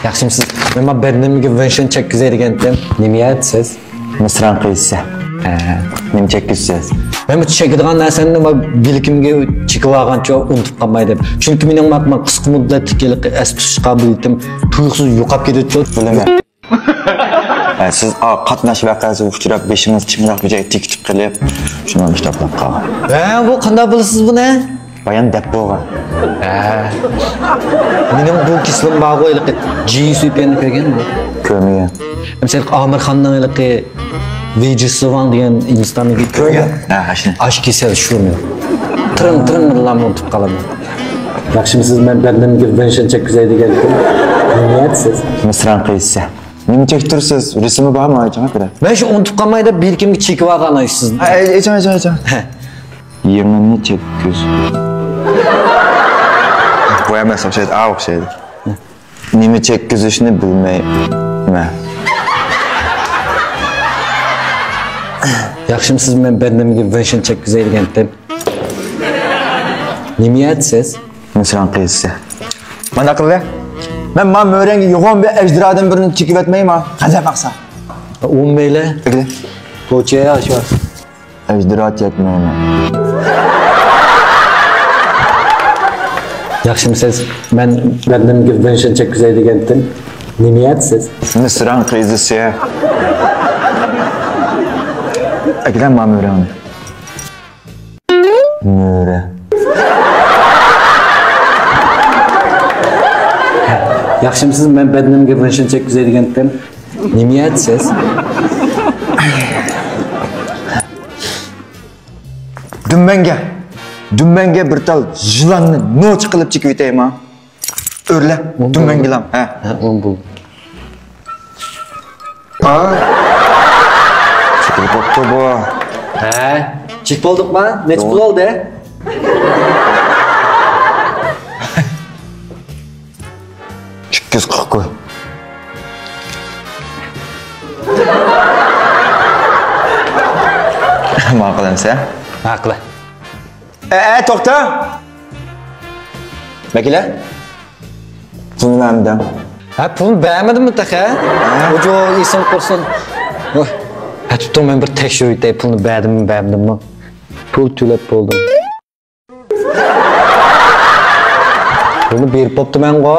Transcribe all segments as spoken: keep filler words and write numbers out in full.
ياخشىمسىز؟ مەن ما بەدىنىمگە ۋېنشىن چەككۈزەي دېگەنتىم. نېمە يەتسىز؟ مىسران قىيسىسى. ھە. نېمە چەككۈزىسىز؟ مەن بۇ چېكىدىغان نەرسەمنى ما بىلىكىمگە چېكىۋالغانچە ئۇنتۇپ قالماي دەپ. چۈنكى مېنىڭ ما، ما قىسقا مۇددەتلىك ھېلىقى ئەس تۇتۇش قابىلىيىتىم تۇيۇقسىز يوقاپ كېتىۋېتىدۇ. بىلىمەن. ھە، سىز، ئا، قاتناش ۋەقەسىگە ئۇچراپ، بېشىڭىز چىڭراق بىر جايغا تېگىپ قېلىپ، شۇنىڭ ئىشتاپلاپ قالغان. ھە، بۇ قانداق بىلىسىز بۇنى؟ بايان دەپ بولغان. ھە. مېنىڭ بۇ كېسىلىم بارغۇ، ھېلىقى جىن سۈيپيەننى كۆرگەنمۇ؟ كۆرمىگەن. مىسال، ئامىرخاننىڭ ھېلىقى ۋېيجىسىۋاڭ دېگەن ھىندىستاندىكى كۆرگەن. ھە، ئاشۇنى. ئاش كېسەل شۇ مېنىڭ. تىرىڭ، تىرىڭ بىلەن ئۇنتۇپ قالىمەن. ياخشىمۇسىز؟ مەن بەدىنىمگە ۋېنشىن چەككۈزەي دېگەنتىم. نېمە يەتسىز؟ مىسران قىيسىسى. نېمە چەكتۈرىسىز؟ رەسىمى بارمۇ ئايچىڭا كۆرە؟ مەن شۇ ئۇنتۇپ قالماي دەپ بىلىكىمگە چېكىۋالغان ئايسىز. ئايچىڭ، ئايچىڭ، ئايچىڭ. ھە. يېڭىنى چەككۈز. بۇ ئەمەس، ئوخشايدۇ، ئا، ئوخشايدۇ. نېمە چەككۈزۈشنى بىلمەيمەن. ياخشىمۇ سىز؟ مەن بەدىنىمگە ۋېنشىن چەككۈزەي دېگەنتىم. نېمە يەتسىز؟ مىسران قىيسىسى. مانا قىلدى. مەن ما مۆرەڭگە يوغان بىر ئەجدىرادىن بىرنى چېكىۋەتمەيما. غەزەپ ئاقسا. ئۇ مەيلى. توچە يا شۇ. ئەجدىرا چەكمەيمەن. ياخشىمۇسىز؟ مەن بەدىنىمگە ۋېنشىن چەككۈزەي دېگەنتىم. نېمە يەتسىز؟ مىسران قىيسىسى. ئەكلەم ما مۆرەڭنى. مۆرە. ياخشىمۇسىز؟ مەن بەدىنىمگە ۋېنشىن چەككۈزەي دېگەنتىم. نېمە يەتسىز؟ دۈمبەڭگە، دۈمبەڭگە بىر تال يىلاننى نوچى قىلىپ چېكىۋېتەيما. ئۆرلە، دۈمبەڭگىلام. ھە. ھە، ئون بولدى. ئا. چېكىپ بوپتۇ بۇ. ھە، چېكىپ بولدۇقما؟ نەچچە پۇل ئالدى؟ ئىككى يۈز قىرىق كوي. ماقۇل ئەمسە؟ ماقۇل. ئە، ئە، توختا! بەكىلە؟ پۇلنى بەرمىدىڭ؟ ھە، پۇلنى بەرمىدىممۇ تېخى؟ ھە؟ ئوجۇ، ئېسىڭ قۇرسۇن. ھە، تۇتۇڭ، مەن بىر تەكشۈرۈۋېتەي، پۇلنى بەردىممۇ، بەرمىدىممۇ؟ پۇل تۆلەپ بولدۇم. بۇنى بېرىپ بوپتىمەنغۇ.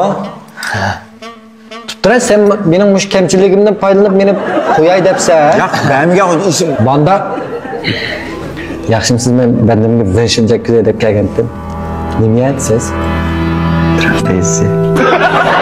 تۇپتۇرە، سەن مېنىڭ مۇشۇ كەمچىلىكىمدىن پايدىلىنىپ مېنى قوياي دەپسەن، ھە؟ ياق، بەرمىگەن ئىشىم. ماندا. ياخشىمۇسىز؟ مەن بەدىنىمگە ۋېنشىن چەككۈزەي دەپ كەلگەنتىم. نېمە يەتسىز؟ ترافېزى.